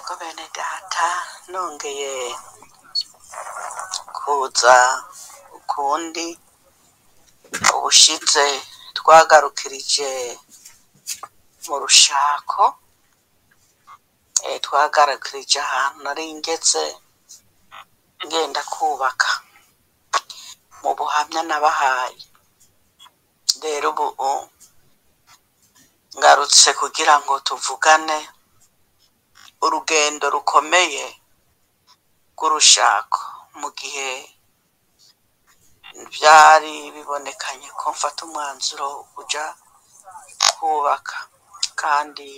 Ego bene data, nongeye kuza ukundi. Ubushize twagarukirije mu rushako, twagarukirije ahantu nari ngeze ngenda kubaka mu buhamya nabahaye. Rero ubu ngarutse kugira ngo tuvugane urugendo rukomeye rw'urushako, mu gihe vyari bibonekanye ko mfata umwanzuro uja kubaka kandi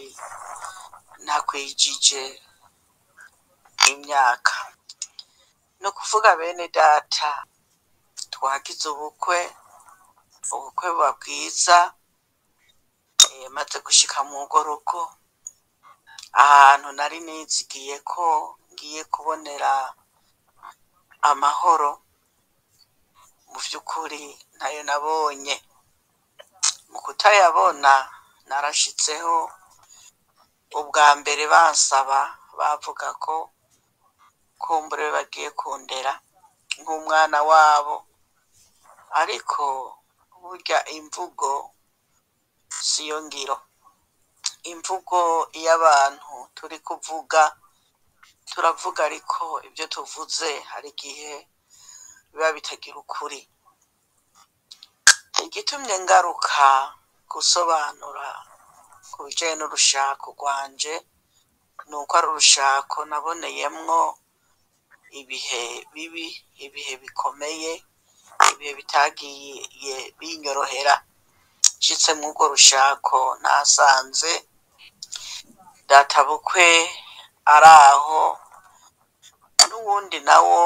ntakwijije imyaka. Ni ukuvuga bene data, twagize ubukwe, ubukwe buba bwiza. Maze gushika mw'urwo rugo, ahantu nari nizigiye ko ngiye kubonera amahoro, mu vy'ukuri ntayo nabonye. Mu kutayabona, narashitseho ubwa mbere bansaba, bavuga ko kumbure bagiye kundera nk'umwana wabo, ariko burya imvugo siyo ngiro. Imvugo iyo abantu turi kuvuga turavuga, ariko ibyo tuvuze hari igihe biba bitagira ukuri. Igitumye ngaruka gusobanura ku bijanye n'urushako rwanje, ni uko ari urushako naboneyemwo ibihe bibi, ibihe bikomeye, ibihe bitagiye binyorohera. Nshitse mw'urwo rushako, nasanze databukwe araho n'uwundi nawo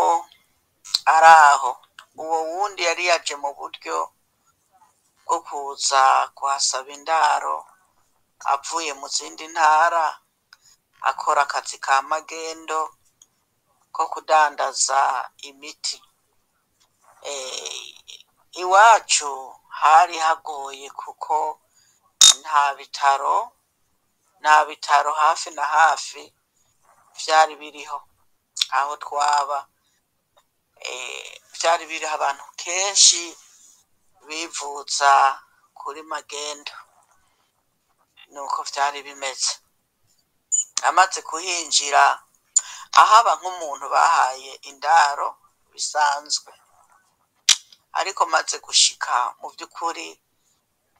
araho. Uwo wundi yari yaje mu buryo bwo kuza kuhasaba indaro, avuye mu zindi ntara, akora akazi ka magendo ko kudandaza imiti. Iwacu hari hagoye kuko nta bitaro, nta bitaro hafi na hafi vyari biriho aho twaba. Vyari biriho, abantu kenshi bivuza kuri magendo, nuko vyari bimeze. Amaze kuhinjira, ahaba nk'umuntu bahaye indaro bisanzwe, ariko maze gushika, mu vy'ukuri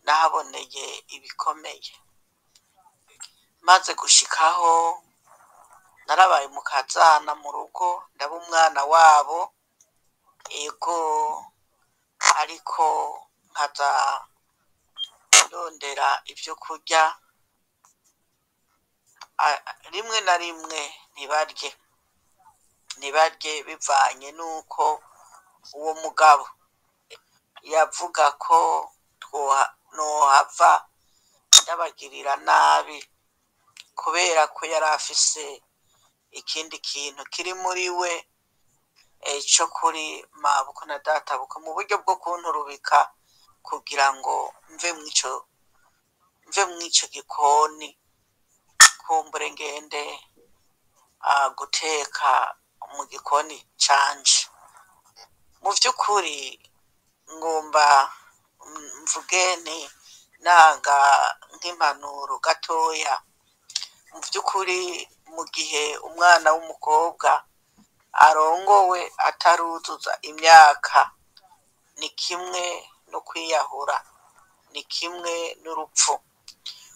nahaboneye ibikomeye. Maze gushikaho, narabaye umukazana mu rugo, ndaba umwana wabo, ego, ariko nkaza ndondera ivyo kurya, rimwe na rimwe ntibarye, ntibarye bivanye n'uko uwo mugabo yavuga ko nohava ndabagirira nabi, kubera ko yari afise ikindi kintu kiri muri we, co kuri mabukwe na databukwe, mu buryo bwo kunturubika kugira ngo mve mw'ico gikoni, kumbure ngende guteka mu gikoni canje. Mu vy'ukuri ngomba mvuge nti nanga nk'impanuro gatoya. Mu vy'ukuri, mu gihe umwana w'umukobwa arongowe ataruzuza imyaka, ni kimwe no kwiyahura, ni kimwe n'urupfu,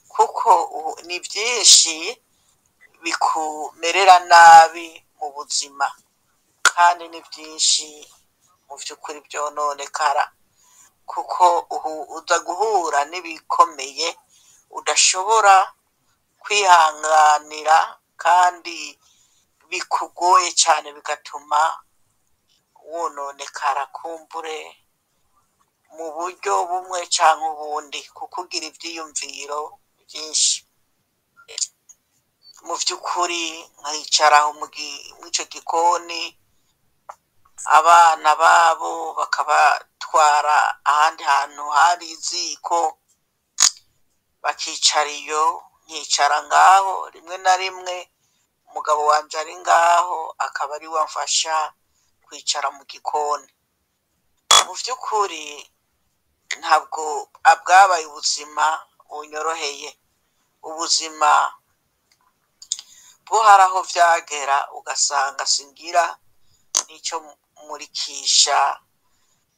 kuko ni vyinshi bikumerera nabi mu buzima, kandi ni vyinshi mu vy'ukuri vyononekara, kuko uza guhura n'ibikomeye udashobora kwihanganira kandi bikugoye cane, bigatuma wononekara kumbure mu buryo bumwe canke ubundi, kuko ugira ivyiyumviro vyinshi. Mu vy'ukuri nkicara aho mw'ico gikoni, abana babo bakabatwara ahandi hantu hari iziko, bakicara iyo, nkicara ngaho. Rimwe na rimwe Umugabo wanje ari ngaho akaba ari we amfasha kwicara mu gikoni. Mu vy'ukuri ntabwo bwabaye ubuzima bunyoroheye, ubuzima bwo hari aho vyagera ugasanga singira n'ico murikisha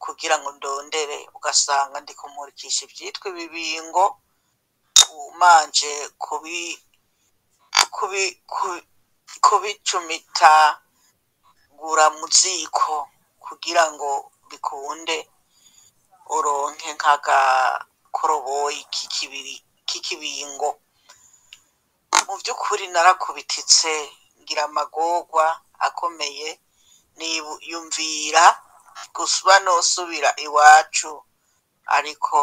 kugira ngo ndondere, ugasanga ndi kumurikisha ivyitwa ibibingo, manje kubicumitagura mu ziko kugira ngo bikunde uronke nk'agakoroboyi k'ikibingo. Mu vy'ukuri narakubititse, ngira amagorwa akomeye, niyumvira gusa nosubira iwacu ariko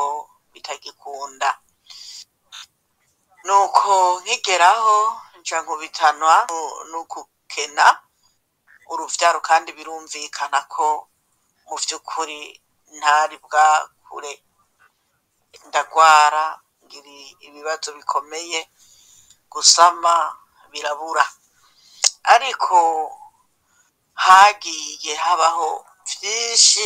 bitagikunda. Nuko nkigeraho nca nkubitanwa n'ugukena uruvyaro, kandi birumvikana ko mu vy'ukuri ntari bwakure. Ndagwara, ngira ibibazo bikomeye, gusama birabura. Ariko hagiye habaho vyinshi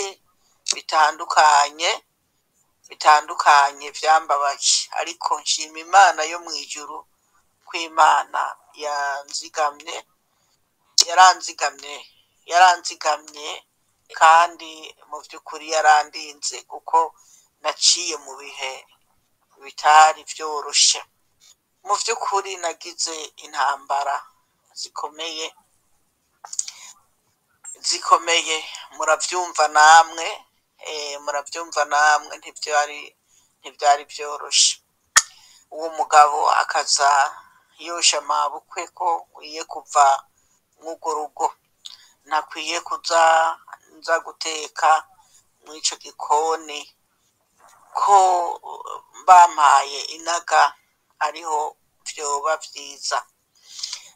bitandukanye vyambabaje, ariko nshima Imana yo mw'ijuru ko Imana yanzigamye, yaranzigamye, yaranzigamye, kandi mu vy'ukuri yarandinze, kuko naciye mu bihe bitari vyoroshe. Mu vy'ukuri nagize intambara zikomeye zikomeye, muravyumva namwe, muravyumva namwe, ntivyari vyoroshe. Uwo mugabo akaza yosha mabukwe ko nkwiye kuva mw'urwo rugo, ntakwiye kuza nza guteka mw'ico gikoni, ko bampaye inaga ariho vyoba vyiza.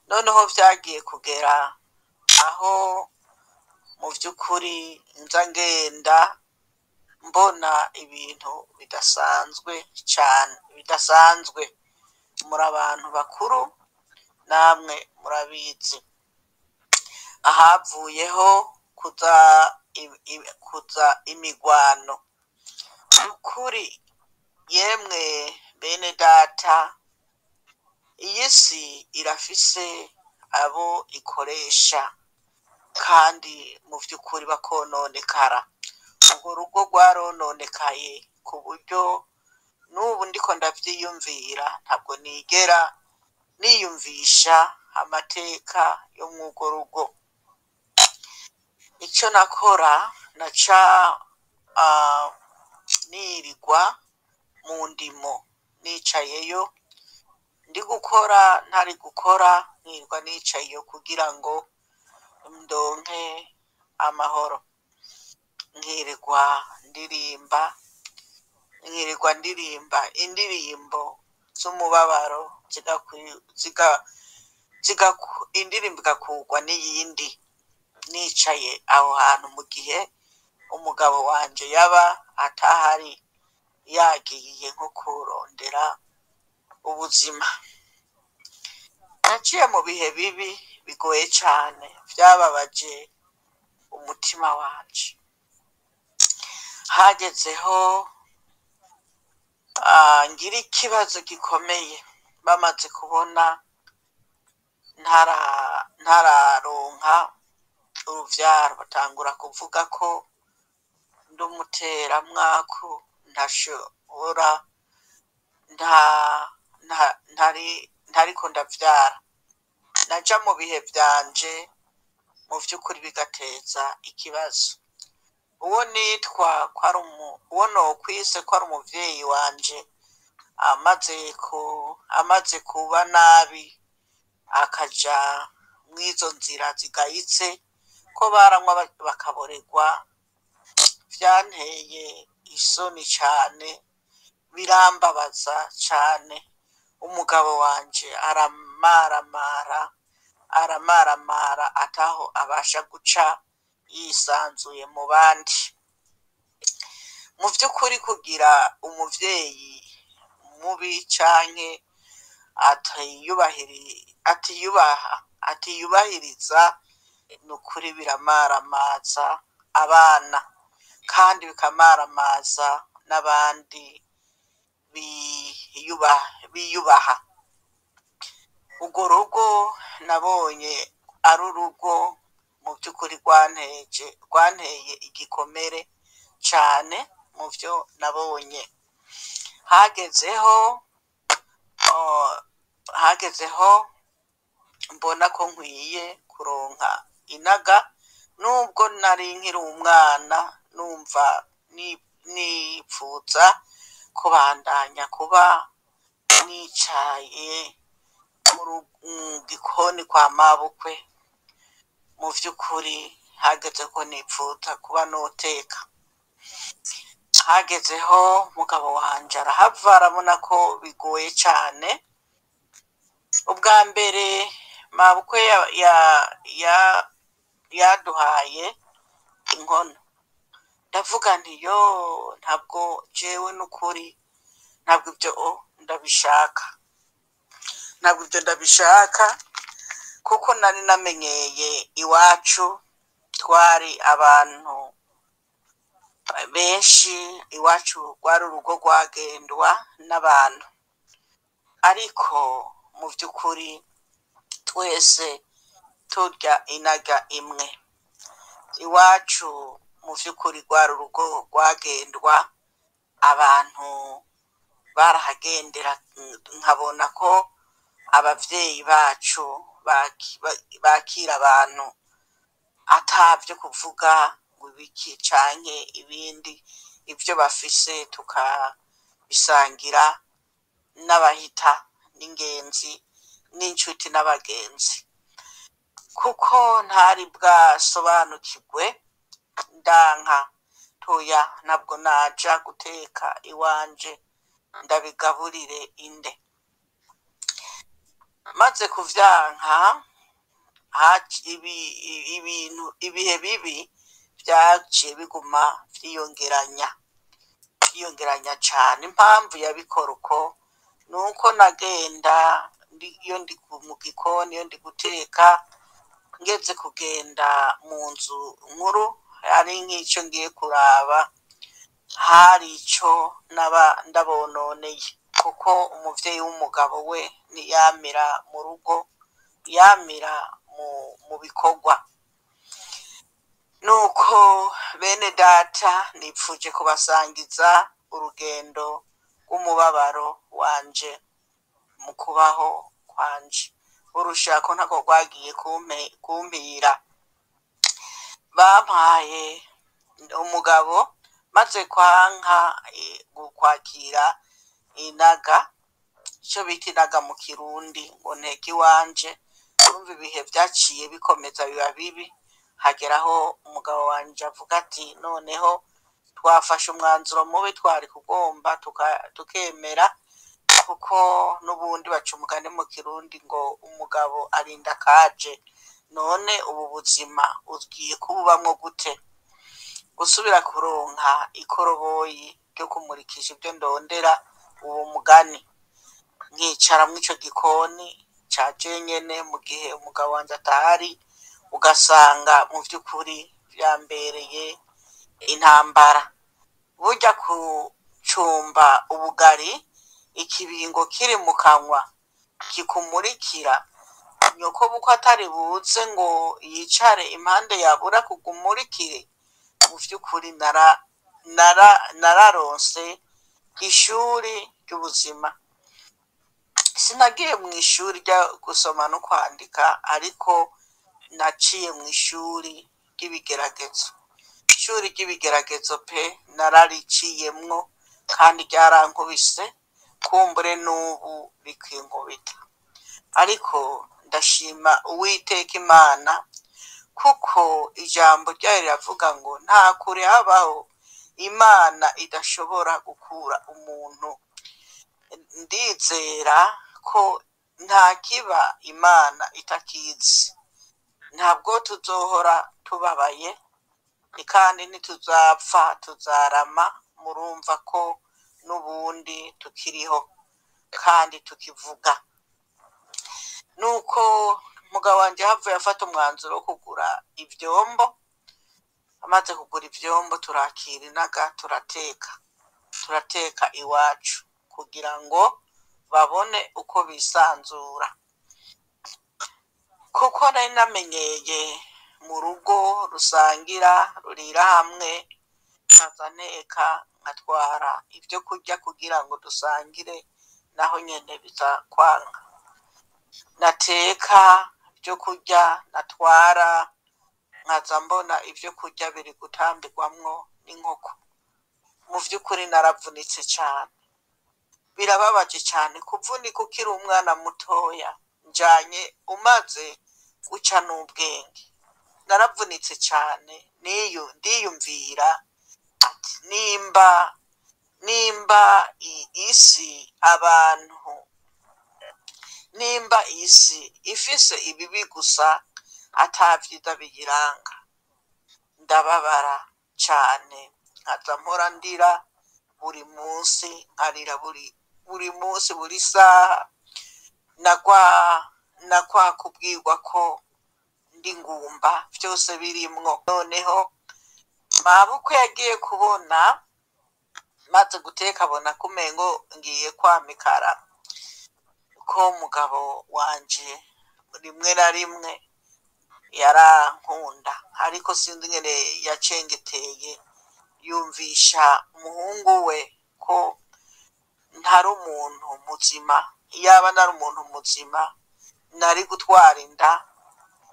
Noneho vyagiye kugera aho mu vy'ukuri nza ngenda mbona ibintu bidasanzwe cane, bidasanzwe. Muri abantu bakuru namwe murabizi. Ahavuyeho kuza imigwano. Ukuri yemwe bene data, iyi si irafise abo ikoresha, kandi mu vy'ukuri bakononekara. Urwo rugo rwarononekaye ku buryo n'ubu ndiko ndavyiyumvira, ntabwo nigera niyumvisha amateka yo mw'urwo rugo. Ico nakora, naca nirirwa mu ndimo nicayeyo, ndi gukora ntari gukora, nkirirwa nicayeyo kugira ngo ndonke amahoro. Nkirirwa ndirimba, nkirirwa ndirimba indirimbo z'umubabaro, indirimbo igakurwa n'iyindi, nicaye aho hantu mu gihe umugabo wanje yaba atahari, yagiye nko kurondera ubuzima. Naciye mu bihe bibi bigoye cane, vyababaje umutima wanje. Hagezeho ngira ikibazo gikomeye, bamaze kubona ntararonka uruvyaro, batangura kuvuga ko ndi umuteramwaku, ntashobora, ntariko ndavyara. Naja mu bihe vyanje mu vy'ukuri bigateza ikibazo. Uwo nitwa ko ari uwo nokwise ko ari umuvyeyi wanje, amaze kuba nabi akaja mw'izo nzira zigayitse, ko baranywa bakaborerwa, vyanteye isoni cane, birambabaza cane. Umugabo wanje aramaramara, aramaramara, ataho abasha guca yisanzuye mu bandi. Mu vy'ukuri kugira umuvyeyi mubi canke atiyubaha, atiyubahiriza, ni ukuri biramaramaza abana kandi bikamaramaza n'abandi biyubaha. Urwo rugo nabonye ari urugo mu by'ukuri rwanteye igikomere cane mu vyo nabonye. Hagezeho mbona ko nkwiye kuronka inaga, nubwo nari nkiri umwana numva nipfuza kubandanya kuba nicaye mu gikoni kwa mabukwe. Mu vy'ukuri hageze ko nipfuza kuba noteka. Hagezeho mugabo wanje arahava arabona ko bigoye cane. Ubwa mbere mabukwe yaduhaye inkono, ndavuga nti yo ntabwo jewe n'ukuri ntabwo ibyo ndabishaka, ntabwo ibyo ndabishaka, kuko nari namenyeye iwacu twari abantu benshi, iwacu rwari urugo rwagendwa n'abantu, ariko mu by'ukuri twese turya inaga imwe. Iwacu mu by'ukuri rwari urugo rwagendwa, abantu barahagendera, nkabona ko abavyeyi bacu bakira abantu atavyo kuvuga ngo ibiki canke ibindi, ivyo bafise tukabisangira n'abahita n'ingenzi n'inshuti n'abagenzi. Kuko ntari bwasobanukirwe, ndanka toya ntabwo naja guteka iwanje ndabigaburire inde. Maze kuvyanka, ibintu ibihe bibi vyaciye biguma vyiyongeranya cane. Impamvu yabikora uko nuko nagenda iyo ndi mu gikoni, iyo ndi guteka, ngeze kugenda mu nzu nkuru ari nk'ico ngiye kuraba, hari ico naba ndabononeye, kuko umuvyeyi w'umugabo we ntiyamira mu rugo, yamira mu bikorwa. Nuko bene data, nipfuje kubasangiza urugendo rw'umubabaro wanje mu kubaho kwanje. Urushako ntabwo rwagiye kumpira. Bampaye umugabo maze kwanka kwakira inaga, ico bita inaga mu Kirundi, ngo nteke iwanje. Urumva ibihe vyaciye bikomeza biba bibi, hageraho umugabo wanje avuga ati noneho twafashe umwanzuro mubi, twari kugomba tukemera, kuko n'ubundi baca umugani mu Kirundi ngo umugabo arinda akaje. None ubu buzima ugiye kububamwo gute? Gusubira kuronka ikoroboyi ryo kumurikisha ibyo ndondera uwo mugani, nkicara mw'ico gikoni ca jenyene mu gihe umugabo wanje atahari, ugasanga mu vy'ukuri vyambereye intambara. Burya kucumba ubugari ikibingo kiri mu kanwa kikumurikira, nyoko bukwe atari buze ngo yicare impande yabura kugumurikire. Mu vy'ukuri nararonse ishuri ry'ubuzima. Sinagiye mu ishuri ryo gusoma no kwandika, ariko naciye mu ishuri ry'ibigeragezo. Ishuri ry'ibigeragezo pe narariciyemwo, kandi ryarankubise, kumbure n'ubu rikinkubita. Ariko ndashima Uwiteka Imana, kuko ijambo ryayo riravuga ngo nta kure habaho Imana idashobora gukura umuntu. Ndizera ko nta kiba Imana itakizi. Ntabwo tuzohora tubabaye, kandi ntituzapfa, tuzarama. Murumva ko n'ubundi tukiriho kandi tukivuga. Nuko mugabo Umugabo wanje havuye afata umwanzuro wo kugura ivyombo. Amaze kugura ivyombo, turakira inaga, turateka iwacu kugira ngo babone uko bisanzura, kuko nari namenyeye mu rugo rusangira, rurira hamwe, nkaza nteka, nkatwara ibyo kurya kugira ngo dusangire. Naho nyene biza kwanga, nateka ibyo kurya natwara, nkaza mbona ibyo kurya biri gutambirwamwo n'inkoko. Mu vy'ukuri naravunitse cane, birababaje cane kuvunika ukiri umwana mutoya, njanye umaze guca n'ubwenge. Naravunitse cane, niyo ndiyumvira ati nimba isi abantu, nimba isi ifise ibibi gusa, ata vyiza biyiranga. Ndababara cane, nkaza mpora ndira buri munsi, nkarira buri munsi, buri saha. Nagwa kubwirwa ko ndi ngumba, vyose birimwo. Noneho mabukwe yagiye kubona maze guteka, abona ko umengo ngiye kwamikara, ko umugabo wanje rimwe na rimwe yarankunda, ariko sinzi ingene yacengeteye, yumvisha umuhungu we ko ntari umuntu muzima. Iyaba nari umuntu muzima, nari gutwara inda,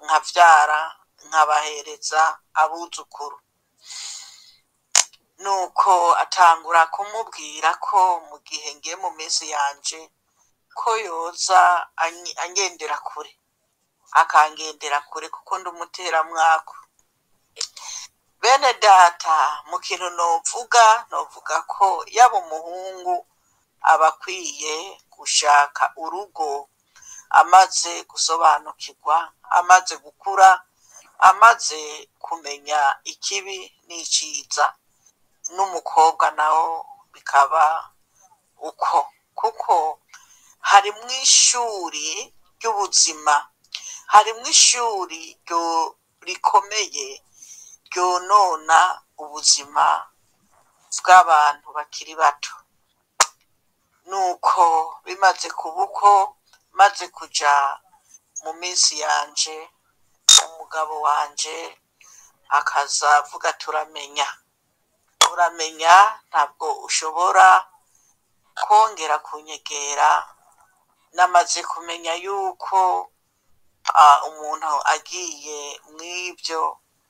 nkavyara, nkabahereza abuzukuru. Nuko atangura kumubwira ko mu gihe ngiye mu minsi yanje, ko yoza angendera kure, akangendera kure, kuko ndi umuteramwako. Bene data, mu kintu novuga ko yaba umuhungu aba akwiye gushaka urugo amaze gusobanukirwa, amaze gukura, amaze kumenya ikibi n'iciza, n'umukobwa nawo bikaba uko, kuko harimwo ishuri ry'ubuzima, harimwo ishuri rikomeye ryonona ubuzima bw'abantu bakiri bato. Nuko bimaze kuba uko, maze kuja mu minsi yanje, umugabo wanje akaza avuga: "Turamenya, uramenya, ntabwo ushobora kongera kunyegera, namaze kumenya yuko umuntu agiye mw'ibyo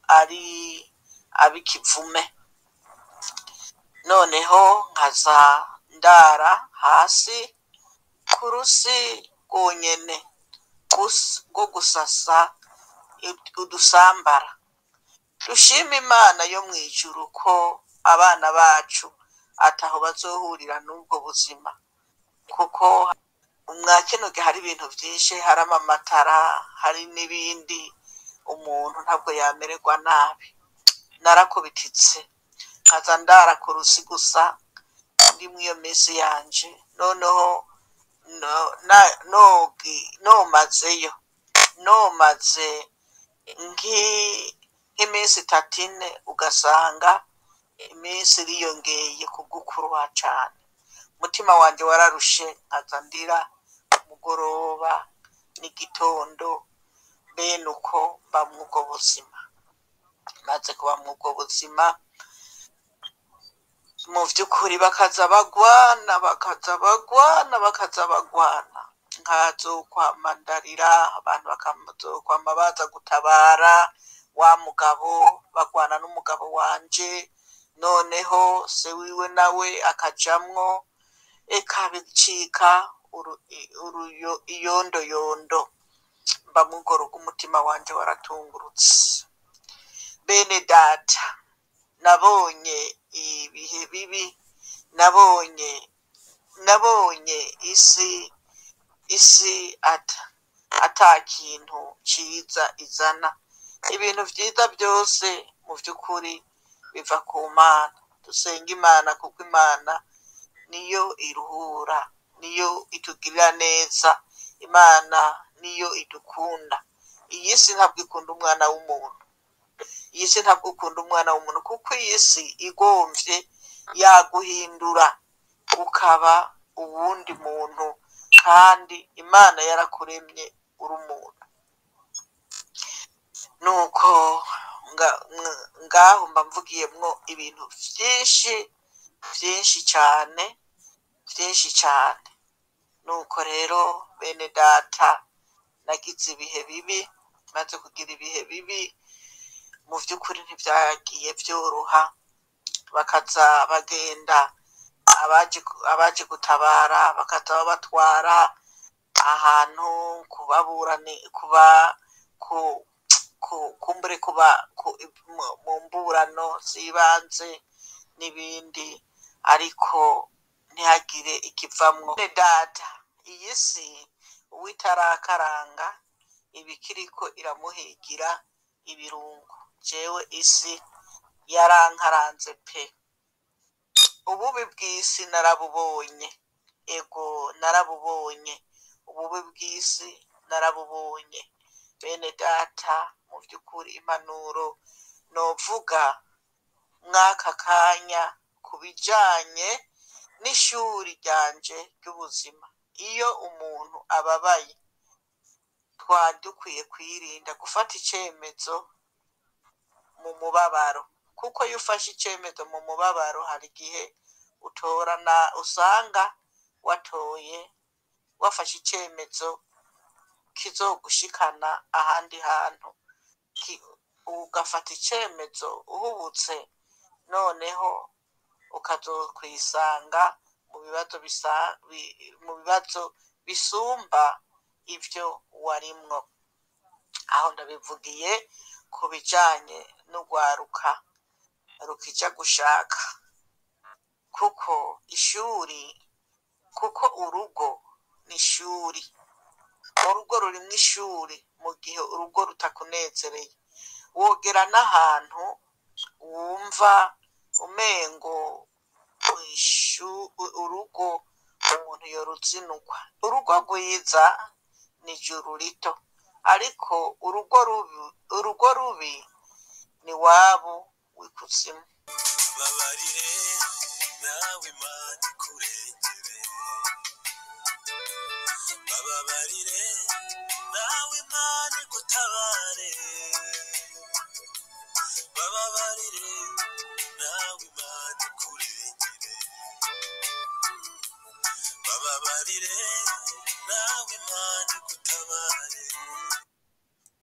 ari abikivume." Noneho nkaza ndara hasi ku rusi rwonyene rwo gusasa udusambara. Dushima Imana yo mw'ijuru ko abana bacu ataho bazohurira n'ubwo buzima, kuko mwa kino gihe hari ibintu vyinshi, hari amamatara, hari n'ibindi, umuntu ntabwo yamererwa nabi. Narakubititse, nkaza ndara ku rusi gusa ndi mw'iyo minsi yanje. Noneho nomazeyo, nomaze nk'iminsi itatu, ine, ugasanga iminsi iriyongeye kubw'ukuruha cane. Umutima wanje wararushe, nkaza ndira umugoroba n'igitondo. Bene uko mba mw'ubwo buzima. Maze kuba mw'ubwo buzima, mu vy'ukuri bakaza bagwana, bakaza bagwana, bakaza bagwana, nkazokwama ndarira, abantu bakazokwama baza gutabara wa mugabo, bagwana n'umugabo wanje. Noneho se wiwe nawe akajamwo, eka bicika iyondoyondo. Mba mw'urwo rugo, umutima wanje waratungurutse. Bene data, nabonye ibihe bibi, nabonye isi ata kintu ciza izana. Ibintu vyiza byose mu vy'ukuri biva ku Mana. Dusenga Imana, kuko Imana niyo iruhura, niyo itugirira neza, Imana niyo idukunda. Iyi si ntabwo ikunda umwana w'umuntu, iyi si ntabwo ikunda umwana w'umuntu, kuko iyi si igomvye yaguhindura ukaba uwundi muntu, kandi Imana yarakuremye uri umuntu. Nuko ngaho mba mvugiyemwo ibintu vyinshi vyinshi cane, vyinshi cane. Nuko rero bene data, nagize ibihe bibi, maze kugira ibihe bibi mu vy'ukuri ntivyagiye vyoroha, bakaza bagenda abaje gutabara bakaza babatwara ahantu kubaburani, kuba ku kumbure kuba mu mburano z'ibanze n'ibindi, ariko ntihagire ikivamwo. Bene data, iyi si uwitarakaranga ibikiriko iramuhigira ibirungo. Jewe isi yarankaranze pe, ububi bw'isi narabubonye, ego narabubonye, ububi bw'isi narabubonye. Bene data, mu by'ukuri impanuro novuga mw'aka kanya ku bijanye n'ishuri ryanje ry'ubuzima, iyo umuntu ababaye twari dukwiye kwirinda gufata icemezo mu mubabaro, kuko iyo ufashe icemezo mu mubabaro hari igihe utorana, usanga watoye wafashe icemezo kizogushikana ahandi hantu, ugafata icemezo uhubutse, noneho ukazokwisanga mu bibazo mu bibazo bisumba ivyo warimwo. Aho ndabivugiye ku bijanye n'urwaruka rukija gushaka, kuko ishuri, kuko urugo ni ishuri, urugo rurimwo ishuri. Mu gihe urugo rutakunezereye, wogera n'ahantu wumva umengo urugo umuntu yoruzinukwa. Urugo rwiza ni ijuru rito, ariko urugo rubi ni wabo w'ikuzimu. Babarire nawe Imana ikurengere, bababarire nawe Imana igutabare, bababarire.